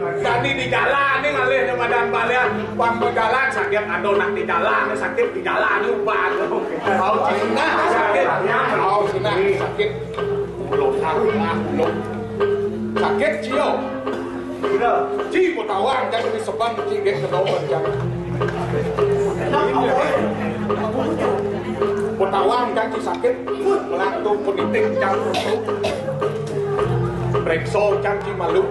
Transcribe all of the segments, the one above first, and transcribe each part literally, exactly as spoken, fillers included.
Jani di jalan né ngalih badan balian, pang bejalan sakit, aduh nak di jalan né sakit, di jalan né ubah. Au sinah sakit, au sinah sakit. Belum sakit, ah, belum. Sakit cio. Ci Botawang jang di sebang ci gek kedomen jang. Botawang jang ci sakit, melatu penitik jang. Prekso jang ci malu.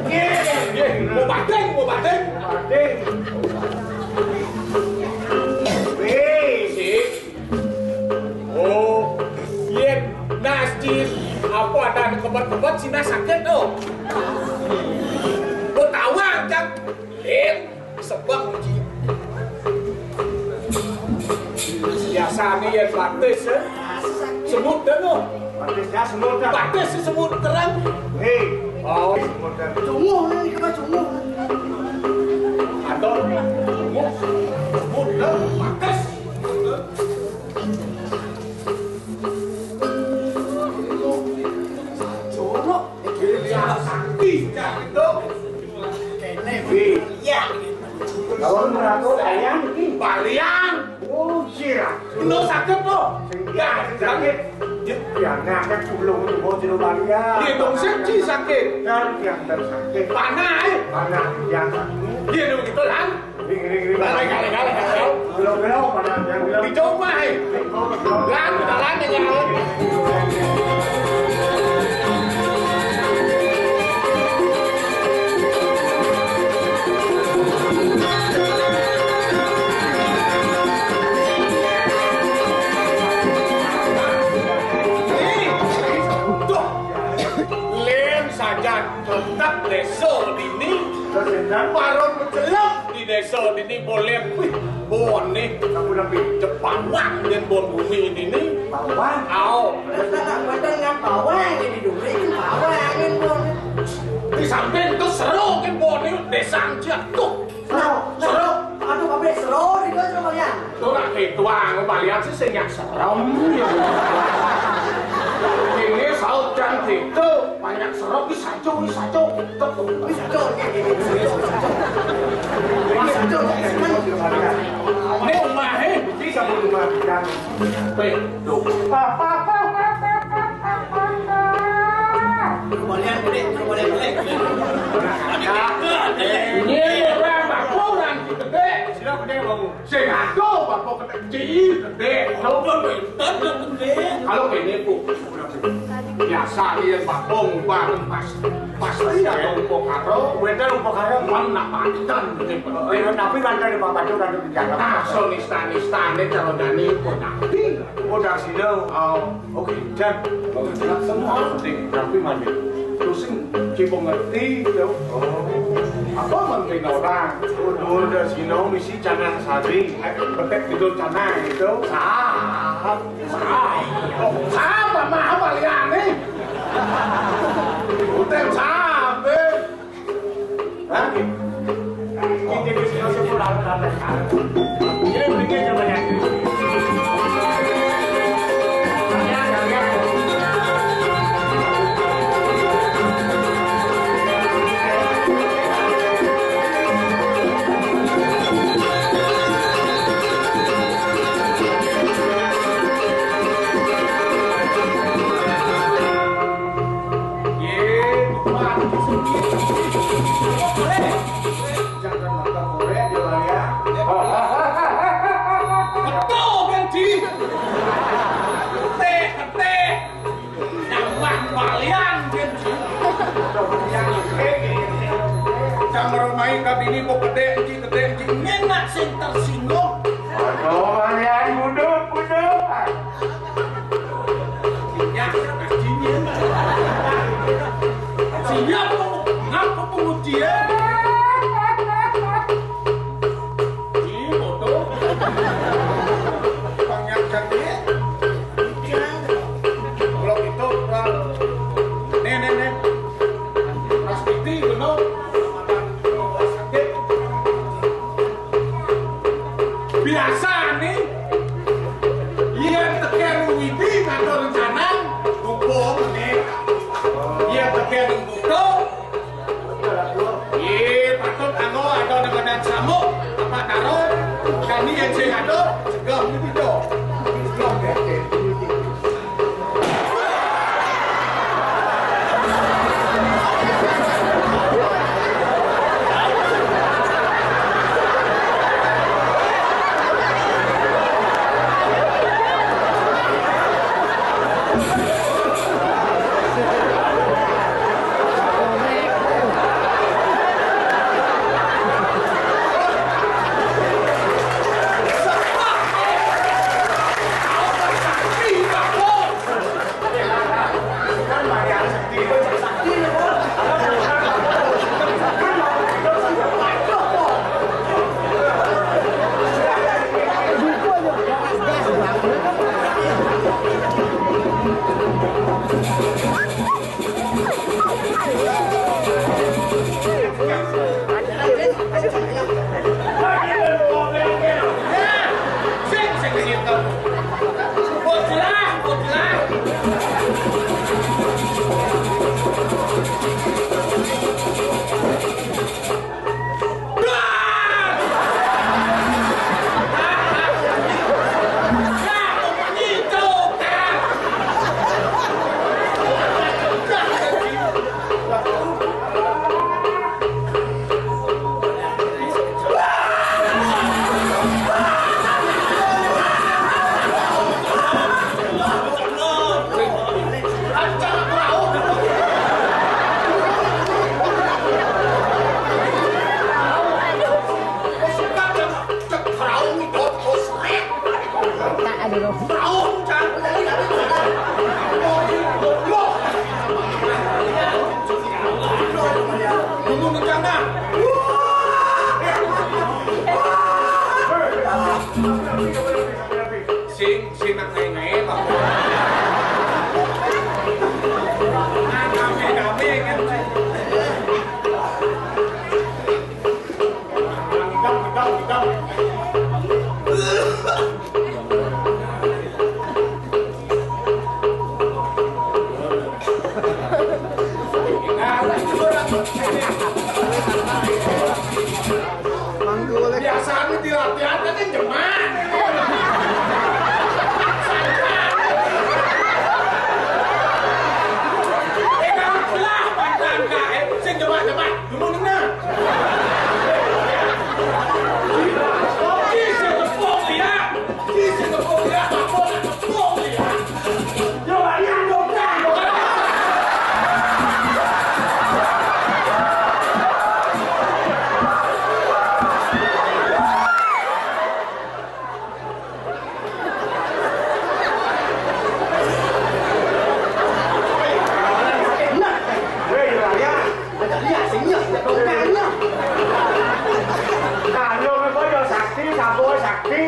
Nggih, nggih, mau bating, mau bating. Wih, sik. Oh, yén nasi apa ada kebet-kebet sih nasi sakit tuh. Mau tahu aja. Lén, sebeng uji. Biasané yén batis, eh, semut deh, no. Batis ya, semut dah. Batis sih semut kerang. Hei. Oh, semut dah. Cunguh, ini kena cunguh. Atau cunguh, semut dah, batis. Jorok. Sakti, sakti, tuh. Kéné, Wi. Iya. Kalau meratu balian iki. Balian. Oh, sira. Lo sakit tuh. Ya, sakit. Ya, ya, ngakak sebelum itu mau jero balian. Iya dong, sih, sakit. Dan yang tersakit. Panah, eh. Panah, ya. Iya dong, gitu, kan? Ring, ring, ring. Galak, galak, galak, galak. Belum, belum, panah, yang belum. Dicoba, eh. Lalu, jalan aja. Lén sajan tetep désa dini. Baru mencelok di désa dini boleh. Wih, boné. Aku nabi Jepang, wah, dan bon bumi dini. Bawang. Au. Terus tak buatan ngap bawang ini dulu, ini bawang ini bon. Di samping itu seru kan boné désa jatuh. Seru, seru. Aduh, kabeh seru di kono, Balian. Ora ketuang, Balian sih sing nyak serem ya. Ini saut dan itu banyak seru, wis saco, wis saco. Wis saco, ya, ya, ya, wis saco. Wis saco, ya, ya. Ini omahé. Iki sampun rumah. Pe, lho. Balian gedé, balian gedé. Ini ora bapuk, ora gedé. Sira gedé wong. Sing ado bapuk gedé, cilik gedé. Lho, pinten gedé. Kalau kene, Bu, biasa iki bapuk bareng pas, pas iya to upakara. Wénten upakara. Men nak pancen gedé. Oh, iya, tapi kan dari Bapak itu kan di jalan. Ah, so nista-nistane calon dani kok nanti. Udah sini. Oh. Oke, Jan. Semua penting, tapi mandi. Terus sing cipo ngerti, yo. Oh. Apa menteri orang? Udah, udah, sino misi canang sari. Petek gitu canang itu. Sahap. Sahap. Oh, sahap, apa, apa liane? Hotel sahap, eh. Jangan makan korek, dia lari, ya. Betul, kan, Ji? Ketik, ketik. Nambah balian, kan, Ji? Jam rumah kabini mau gede, Ji, gede, Ji. Ngenak sing tersinggung. Aduh, balian, buduk, buduk. Ya, artinya. Siap, ngapa pengujian? Ini foto. Banyak jadi. Kalau gitu, Bang. Nih, nih, nih. Mas Didi, bener. Biasane yén tekén widi ngatur rencana, Sing, sing nak naik-naik, Pak. Nah, kami, kami kan. Hidang, hidang, hidang. Biasanya di latihan kan yang jeman. Sing jeman, jeman. Dulu dengar. Ih, sing tepuk, lihat. Weh, Raya. Ajak lihat, sing nyeh, ajak dongkang nyeh. Kalau mereka ya sakti, sapa sakti.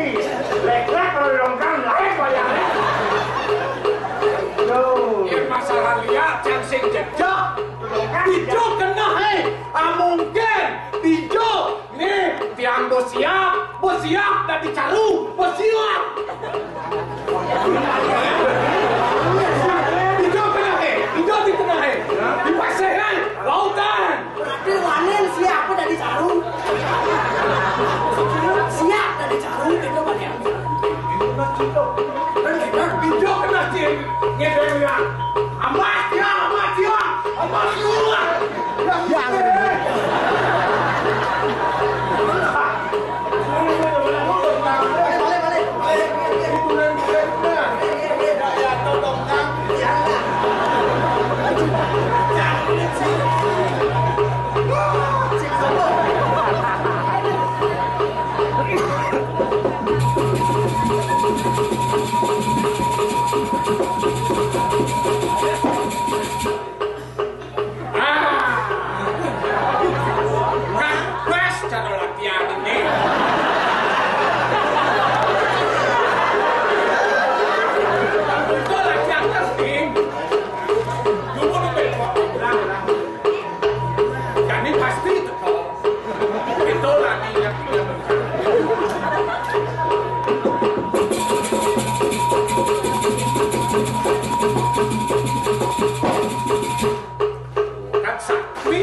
Lek-lek kalau dongkang, lain wayahnya. Yo. Ini masalah lihat, yang sing jedok. Dongkang, ijo kena, hei. Ah, mungkin. Ijo. Nih, tiang bos siap, bos siap, dadi caru, bos siap. Ijo tengah, eh, ijo di tengah, eh. Di pasir, eh, lautan. Berarti wanen siap dadi caru. Siap dadi caru, itu bagian. Ijo kena cing, ngedeng ya. Amat ya, amat ya, amat ya. Ah. Nah, pas cara latihan ini. Itu latihan penting. Dulu di belakang. Jadi pasti itu. Itu lagi yang kita. Kan sakti.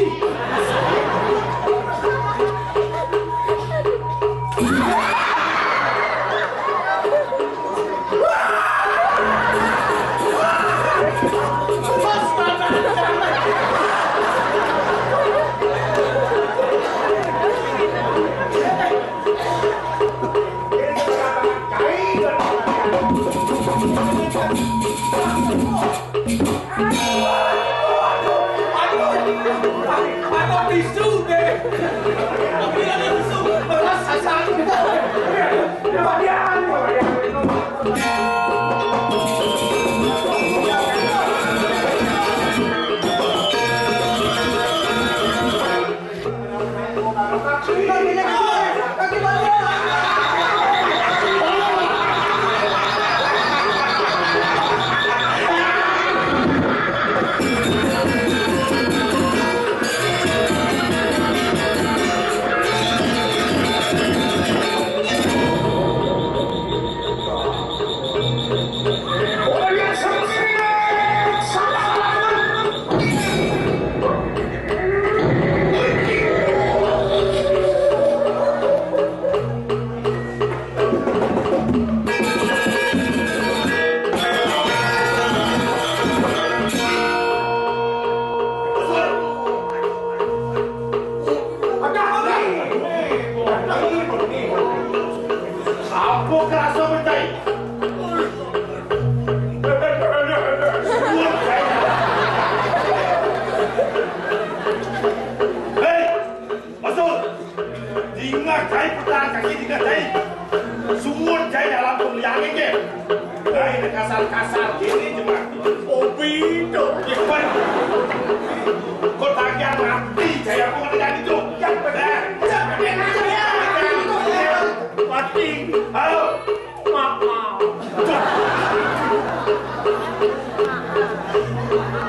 Kasar gini cuma. Kopi itu. Ipan. Kok bagian mati, saya aku ngerti kan itu. Yang benar. Nah, yang benar. Mati. Halo. Maaf.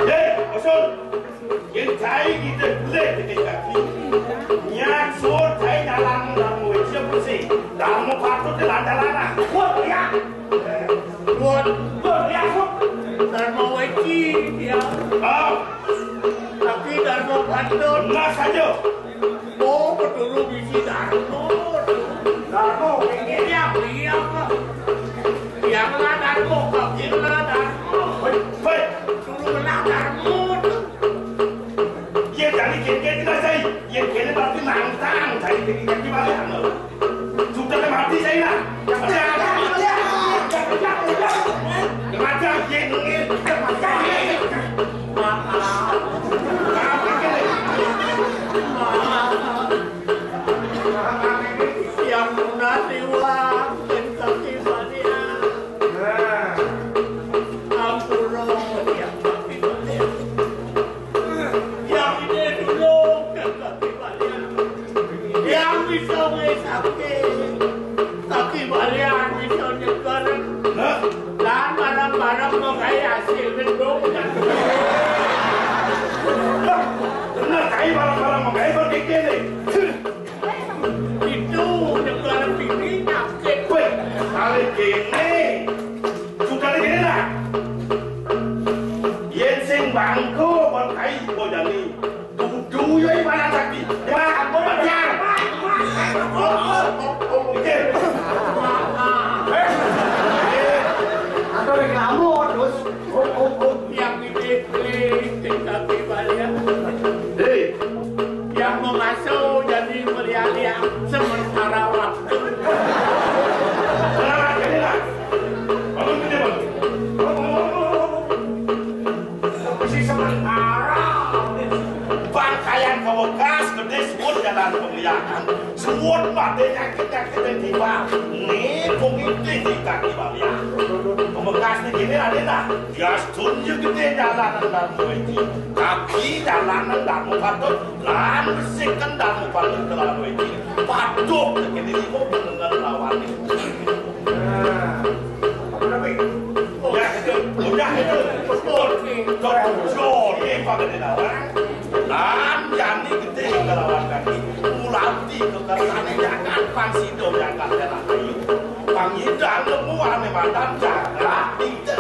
Hei, Usul. Yen jai kita boleh kita kaki. Nyak suwun jai dalam dalam wajib bersih. Dalam patut dalam dalam. Wah, ya. Wah, wah, ya, wah. Dharma weci dia. Ah, Tapi Dharma Bandot. Nah saja. Oh, peturu bisi Dharma. Dharma, ini dia beli apa? Yang lah Dharma, kau kira lah Dharma. Baik, baik. Peturu lah Dharma. Iya, jadi kira-kira kita saya. Yang kira berarti nantang, jadi kira-kira gimana? Sudah mati saya lah. Kematian, iya, nunggu. Kematian. Yang munah liwat, kaki balian. Ampura, yang kaki balian. Yang ini dulu, kaki balian. Yang bisa ngesake, kaki balian bisa nyeger. Hah? Lan barang-barang mau kayak hasil gedung. Bener, kayak barang-barang mau kayak berpikir nih. Itu negara pipi nyakit. Weh, kali gini. Sudah gini lah. Yen sing bangku kon kai bodani. Dudu yo ibarat lagi. Ya, ampun, ya. Iki. Atau reklame terus. Yang ini, ini, ini, ini, ini, ini, ini, ini, Hei, yang mengasuh jadi melihat-lihat sementara waktu. Sementara ini lah. Bangun gede, Bang. Si sementara. Pakaian kawekas gede, suwun jalan pemilihan. Suwun badhe nyakit-nyakit tiba. Nih, pemilih di kaki balian. Pemekas nih gini, Raden, dah. Yastun ya gede jalanan dan mueji. Kaki jalanan dan mupatut. Lan besikan dan mupatut kelawan mueji. Patuh kene limo pendengar lawan. Nah, apa namanya? Ya, itu. Udah, itu. Betul. Betul. Betul. Ini pakai dilawan. Lan jani gede kelawan kaki. Ulanti kekersane jagat, pang sida jagat daerah ayu. Pang idang nemu ane madan jagat. Itu.